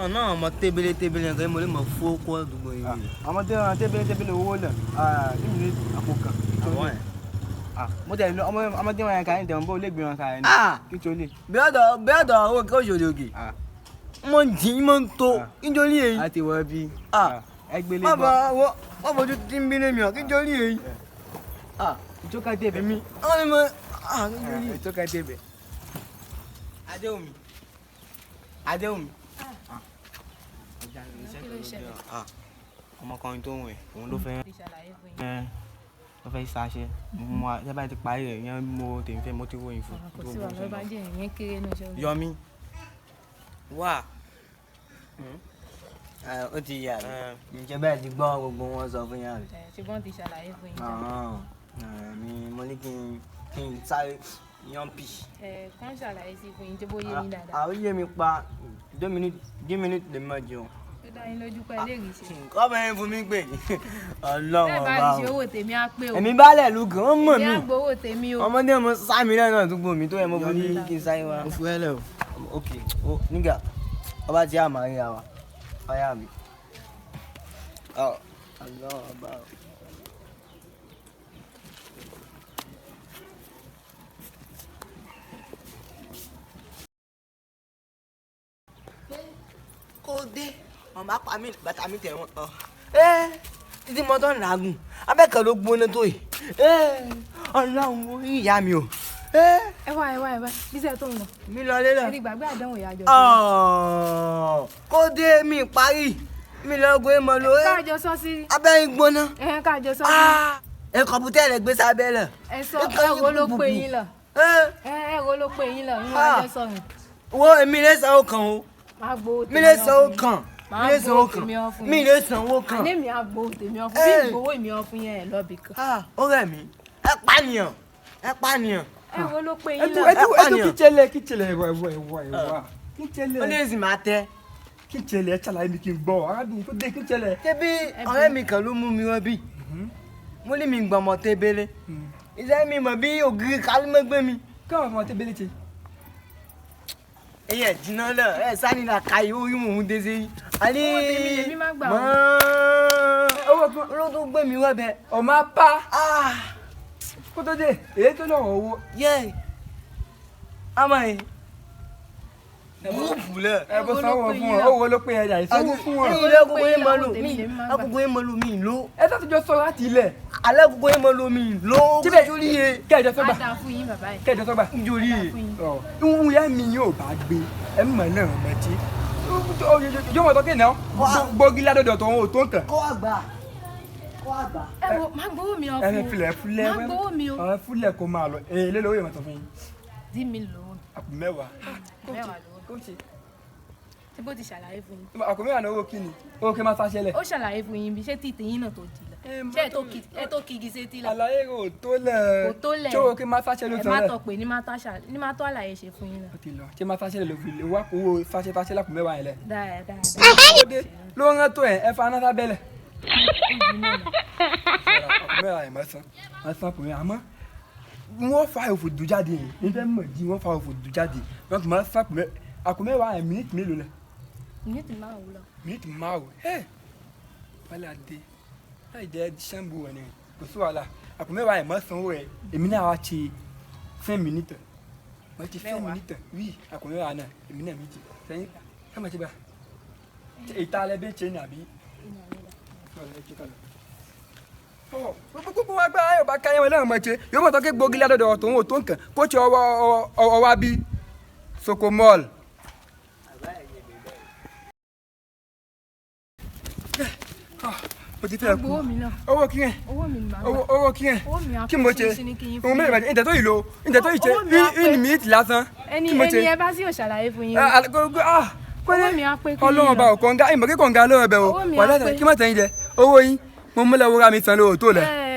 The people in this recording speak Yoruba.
Ọ̀nà ọmọ tébélé tébélé nǹkan mo lè mọ̀ fún kó àdúgbò yìí. Ọmọdé wọn tébélé tébélé owó lẹ̀ ìmìlẹ̀ àpò kan. Àwọn ẹ̀. Mo tẹ̀ lọ ọmọdé wọn yẹn kàní tẹ̀ ń bó lè gbé wọn kàní. Ah! Kí tó lè. Bí ọ̀dọ̀ bí ọ̀dọ̀ owó kí òṣèlú òkè. Mo ń jìn mo ń to nítorí èyí. A ti wọ bí. Ah! Ẹgbẹ́lẹ́ Má gbọ́. bọ̀ wọ́n wọ́n fojú tí ń bínú mi ọ̀ nítorí èyí. Ah! Ìjókòó débẹ̀. Èmi wọ́n ní mo ah nítorí èyí. Ìjókòó débẹ̀. Adéwùmí. Adéwùmí. Kí ló ṣẹlẹ̀? Ah, ọmọkùnrin tó ń wẹ̀ òun ló fẹ́ Ti ṣàlàyé fún yín. ló fẹ́ ṣaṣẹ́ mo ṣe báyìí ti parí rẹ̀ yẹn mo tèmi fẹ́ mo ti ròyìn fún. Kò sí wàhálà, bá jẹ́ ìyẹn kéré náà ṣe. Yọmí wà. Ó ti yà mí. Ǹjẹ́ bẹ́ẹ̀ ti gbọ́ gbogbo wọn sọ fún yàrá mi. Ṣùgbọ́n ti ṣàlàyé fún yín. Mi mo ní kí n sáré yan pì. Ẹ kàn ṣàlàyé sí fún yín tó bó yé yín dáadáa. Àwọn yé mi pa 2 minutes 2 minutes lè máa jẹun. Ó dá yín lójú pé ẹ lè rí ṣe. Nǹkan bẹ́ẹ̀ fún mi pé Ọlọ́run Bẹ́ẹ̀ bá ọba rí ṣe o. owó tèmi á pé o. Èmi bálẹ̀ lu gan mọ̀ Èmi mí. á gbowó tèmi o. Ọmọdé mo sá mi lẹ́nu àdúgbò mi tó yẹ mo fún ní kí n sáré wá. Mo fi ẹ́ lẹ̀ o. Ok, o nígà ọba tí a máa ríra wa, ọyá mi. Ọlọ́run ọba o. Kó dé ọmọ apá mi bàtà mi tẹ̀ wọ́n. Ẹ títí mọ́tò ń làágùn abẹ́kẹ̀ ló gbóná tó yìí. Ẹ Ọlọ́run orí ìyá mi o. Ẹ Ẹ wá ẹ wá ẹ wá bísẹ̀ tó ń lọ. mi lọ lélẹ̀. Ẹ ti gbàgbé àdánwò ìyájọ́. Kó dé mi parí mi lọ gbé mọ lọ. Káàjọ sọ sí. Abẹ́yìn gbóná. Ẹ káàjọ sọ sí. Ẹ kọ̀mpútà rẹ̀ gbé sábẹ́ lẹ̀. Ẹ sọ ẹ wo ló pé yín lọ. Ẹ wo ló pé yín lọ ń wájọ sọ mi. Wo èmi lè sanwó kan o. Má gbowó tèmi Mi lè ọ sanwó fún yín. kan. Má Mi lè sanwó gbowó kan. tèmi ọ fún Mi yín. lè sanwó kan. Àní mi á gbowó tèmi ọ fún bí gbowó èmi ọ fún yẹn ẹ lọ́bì kan. Ó rẹ̀ mí. Ẹ pànìyàn. Ẹ pànìyàn. Ẹ wo ló pé yín Ẹtú lọ. ẹtú ẹtú kíchẹlẹ kíchẹlẹ ẹwà ẹwà ẹwà ẹwà kíchẹlẹ. Ó lè sì máa tẹ. Kíchẹlẹ ẹ ṣàlàyé mi kí n gbọ́ arábìnrin tó dé kíchẹlẹ. Ṣébí ọ̀rẹ́ mi kan ló mú mi wọ́n bí. Mo ní mi gbọ̀mọ̀ tébélé. Iṣẹ́ mi mọ̀ bí ògiri kálímọ́ gbé mi. Káwọn ọmọ tébélé ṣe. Eyẹ jiná lẹ ẹ sani la ka yi orí mò ń dé sí yìí. Àní Owó tèmi lèmi máa gbà o. Owó kan ló tó gbé mi wá bẹ. Ọmọ apá. Kó tó dé èyí tó lọ́wọ́ owó. Yẹ àmọ́ yìí gúrúùpù lẹ. Ẹ bó sanwó fún ọ owó ló pé ẹja ìsanwó fún ọ. Ilé agogo yẹn máa lò mí agogo yẹn máa lò mí lò. Ẹ tó ti jọ sọ láti ilẹ̀. Alẹ́ agogo yẹn máa lò mí lò. Síbẹ̀ Nítorí yẹ. kẹjọ sọgbà. Á dáa fún yín bàbá yìí. Kẹjọ sọgbà. Nítorí yẹ. Ìwú ya mi yóò bá gbé ẹ mọ̀ náà mọ̀ tí. Yóò mọ̀ tọ́kẹ́ náà gbógi ládọ́dọ̀ tó ń tó ń kàn. Kó àgbà kó àgbà. Ẹ wo má gbowó mi ọ fún. Ẹ filẹ̀ filẹ̀ Má gbowó mi o. ẹ filẹ̀ kó máa lọ èlé lówó yẹn mọ̀ sọ fún yín. Dí mi lówó mi. Àpò mẹ́wàá. Mẹ́wàá lówó. Ṣé bó ti ṣàlàyé fún yín? Àpò mẹ́wàá ní owó kí ni? Owó kí n máa ṣaṣẹ́lẹ̀. Ó ṣàlàyé fún yín bí ṣé tí tìyín náà tó di lọ. Ṣé ẹ tó kigi sétí lọ? Àlàyé kò tó lẹ̀. Kò tó lẹ̀. Ṣé owó kí n máa ṣaṣẹ́ ló Ẹ sọ má lẹ̀? tọ̀ pé ní má tó àlàyé ṣe fún yín lọ. Ó ti lọ. Ṣé máa ṣaṣẹ́lẹ̀ ló fi lè wá owó ṣaṣẹ́ ṣaṣẹ́ lápò mẹ́wàá yẹn lẹ̀? Dáadáa. Ó dé ló ń rán tó ẹ̀ ẹ fa aná sábẹ́lẹ̀. Àpò mẹ́wàá yẹn máa san. Máa san àpò mẹ́wàá àmọ́ wọ́n fa òfò dùn jáde yẹn. Ní fẹ́ mọ̀ jí wọ́n fa òfò dùn jáde. Wọ́n tún máa san àpò mẹ́wàá yẹn mínítì mélòó lẹ̀? Mínítì márùn-ún lọ. Mínítì márùn-ún. Ẹ́ wálé adé láì jẹ́ ṣẹ́ǹbù ẹ̀ ní kò sí wàhálà. Àpò mẹ́wàá yẹn máa sanwó rẹ̀ èmi náà wá ṣe 5 minutes. Máa ṣe 5 minutes. Oui àpò mẹ́wàá náà èmi náà méjì. Sẹ́yìn ká máa ṣe bá. Ìta alẹ́ bí ń ṣe ní àbí? Gbogbo wa gbá ayọ̀ bá káyọ̀ wọn lẹ́wọ̀n mọ̀ ṣe yóò mọ̀ tọ́kẹ́ gbógi ládọ́dọ̀ tòun ò tó nǹkan kó ṣe ọwọ́ wa bí Socomol. Mo ti fẹ́ kú. Gbowó mi náà. Owó kí yẹn. Owó mi ni màá gbà. Owó kí yẹn. Owó mi á Kí mo pé ṣe? ṣinṣin ní kí yín fún Òun mẹ́rin mi. bàjẹ́ ìtẹ̀ tó yìí lo ìtẹ̀ tó yìí ṣe Owó mi á pé. in minute lásán. Ẹni Kí mo ṣe? ẹni ẹ bá sì ò ṣàlàyé fún yín. Owó Owó mi á pé kí yín Ọlọ́run ọba lọ. ò kọ̀ǹga ìmọ̀ kí kọ̀ǹga lọ́wọ́ ẹbẹ̀ o. Owó mi á Wàhálà pé. kí má tẹ̀yìn jẹ owó yín mo mú lọ́wọ́ ra mi san lówó tó lẹ̀. Ẹ.